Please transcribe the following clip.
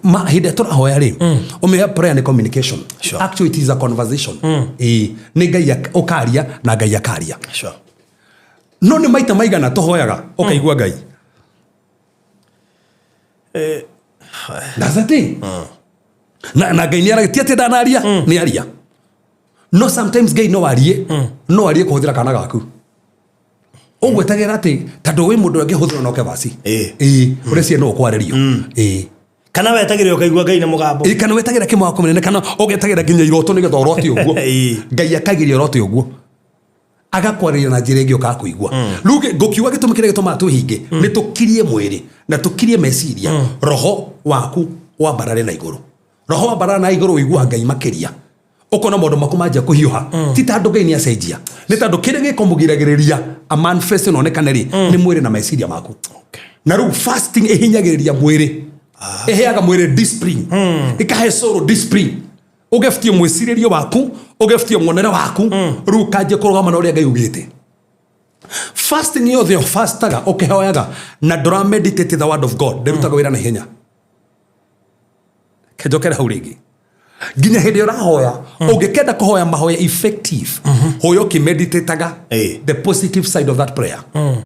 Hĩndĩ ĩrĩa tũrahoya rĩ, ũmenya prayer nĩ communication. Actually, it is a conversation. Ĩĩ, nĩ Ngai ũkaria na Ngai akaria. No nĩ maita maigana tũhoyaga ũkaigua Ngai? That's the thing. Na Ngai nĩ aragia, ti atĩ ndanaria, nĩ aria, no sometimes Ngai no arie kũhũthĩra kana gaku. Ũgwetagĩra atĩ tondũ wĩ mũndũ angĩhũthĩra noke vaci. Ĩĩ, ũreciria no ũkwarĩrio. Ĩĩ. Kana wetagĩrĩra ũkaigua Ngai na mũgambo. Ĩĩ, kana wetagĩra kĩmako mũnene, kana ũgetagĩra nginya iroto nĩgetha ũrote ũguo. Ngai akagiria ũrote ũguo, agakwarĩria na njĩra ĩngĩ ũkaga kũigua. Rĩu ngũkiuga gĩtũmi kĩrĩa gĩtũmaga twĩhinge nĩ tũkirie mwĩrĩ na tũkirie meciria, roho waku wambarare na igũrũ. Roho wambarara na igũrũ, ũiguaga Ngai makĩria, ũkona maũndũ maku manjia kũhiũha. Ti tondũ Ngai nĩ acenjia, nĩ tondũ kĩrĩa gĩkũmũgiragĩrĩria a manifest na onekane rĩ, nĩ mwĩrĩ na meciria maku. Na rĩu fasting ĩhinyagĩrĩria mwĩrĩ, ĩheaga mwĩrĩ discipline, ĩkahe soul discipline, ũgebutie mwĩcirĩrie waku, ũgebutie muonere waku, rĩu ũkanjia kũrũgama na ũrĩa Ngai ugĩte. Fasting yothe ũfastaga ũkĩhoyaga na ndũra meditate the word of God ndĩrutaga wĩra na ihenya. Kenjokere hau rĩngĩ, nginya hĩndĩ ĩrĩa ũrahoya, ũngĩkenda kũhoya mahoya effective, hoya ũkĩmeditataga the positive side of that prayer.